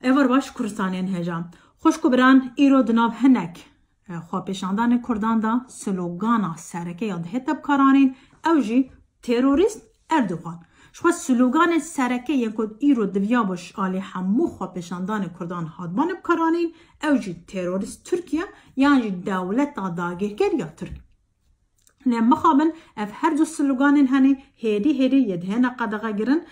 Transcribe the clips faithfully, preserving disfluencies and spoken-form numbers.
Êvar baş Kurdistanên hêja. Xwişk û biran, îro di nav hinek, e, xwepêşandanên Kurdan de slogana sereke ya dihête bikaranîn, ew jî terorîst Erdogan. Ji xwe sloganên sereke yên ku îro diviya bo ji alî hemû xwepêşandanên Kurdan hatibane bikaranîn, ew jî terorîst Tirkiye yan jî dewleta dagirker ya Tirk. Lê mixabin ev her du sloganên henê hêdî hêdî yê dihêne qedexekirin,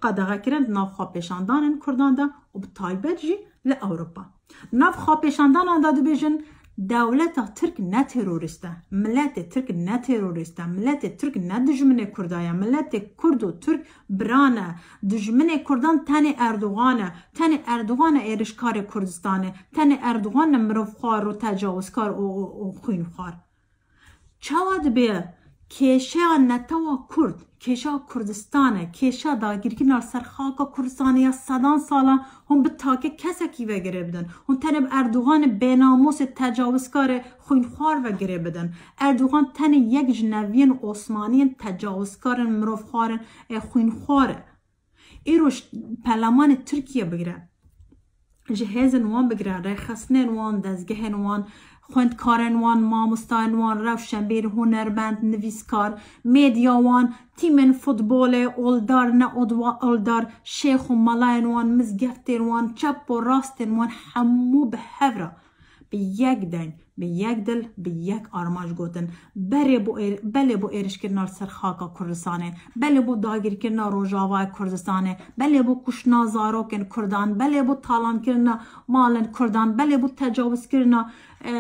qedexekirin di nav xwepêşandanên Kurdan de û bi taybet jî li Ewropa. Di nav xwepêşandanan de dibêjin, dewleta Tirk ne terorîst e, miletê Tirk ne terorîst e, miletê Tirk ne dijminê Kurda ye, miletê Kurd û Tirk bira ne, dijminê Kurdan tenê Erdogan e, tenê Erdogan e êrişkarê Kurdistanê, tenê Erdogan e mirovxwar û tecawizkar û, û, û xwînxwar. Çawa dibe kêşeya netewa Kurd, kêşa Kurdistan e, kêşa dagirkirina li ser xaka Kurdistanê ya sedan sala hûn bi take kesekî ve girê bidin. Hûn tenê bi Erdoganê bênamûsê tecawizkarê xwînxwar ve girê bidin. Erdogan tenê yek ji neviyên Osmaniyên tecawizkarên mirovxwarin ê xwînxwar e. Îro ji pelemanê Tirkiye bigire, ji hêzên wan bigire, rêxistinên wan, dezgehên wan, xwendkarên wan, mamostayên wan, rewşenbîr, hunermend, nivîskar, medya wan, tîmên futbolê, oldar, ne odwa-, oldar, şêx û melayên wan, mizgeftên wan, çep û rastên wan hemû bi hev re, bi yek deng, bi yek dil, bi yek armanc gotin. Berê bo êr-, belê bo êrişkirina li ser xaka Kurdistanê, belê bo dagirkirina Rojavayê Kurdistanê, belê bo kuştina zarokên Kurdan, belê bo talankirina malên Kurdan, belê bo tecawizkirina, e,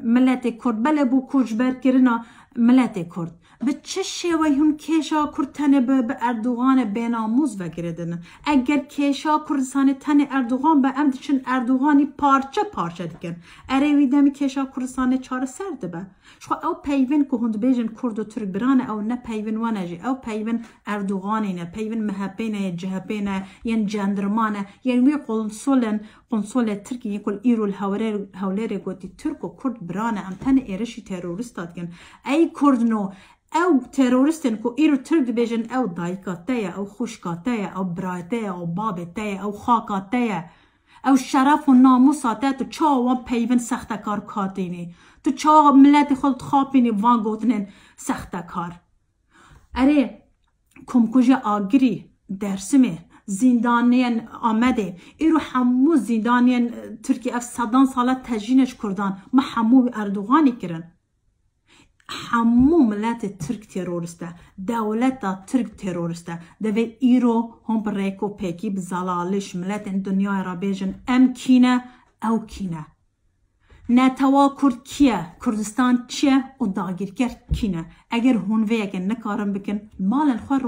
miletê Kurd, belê bo koçberkirina miletê Kurd. Bi çi şêweyî hûn kêşa Kurd tenê bi, bi Erdoganê bênamûs ve girêdinin? Eger kêşa Kurdistanê tenê Erdogan be, em diçin Erdoganî parçe parçe dikin. Erê wî demî kêşa Kurdistanê çareser dibe. Ji xwe ew peyvên ku hûn dibêjin Kurd û Tirk biran e, ew ne peyvên wan e jî. Ew peyvên Erdoganê ne, peyvên M H P ne, yên C H P ne, yên cendirman e, yên wî konsolên, konsolê Tirkiyê ku îro li Hewlêr-, Hewlêrê gotî Tirk û Kurd biran e, em tenê êrişî terorîsta dikin. Ey Kurdno, ew terorîstên ku îro Tirk dibêjin, ew dayika te ye, ew xwişka te ye, ew birayê te ye, ew babê te ye, ew xaka te ye. Ew şeref û namûsa te, tu çawa wan peyvên sextekar katînî? Tu çawa miletê xwe dixapînî van gotinên sextekar? Erê, komkujiya Agirî, Dersimê, zîndaniyên Amedê, îro hemû zîndaniyên, e, Tirkiye ev sedan sala tejîne ji Kurdan, me hemû wî Erdoganî kirin. Hemû miletê Tirk terorîst e. Dewleta Tirk terorîst e. Divê îro hûn bi rêk û pêkî, bi zelaliş miletên dinyayê re bêjin, em kî ne, ew kî ne. Netewa Kurd kî ye? Kurdistan çi ye? Û dagirker kî ne? Eger hûn vê yekê nikarin bikin, malên xwe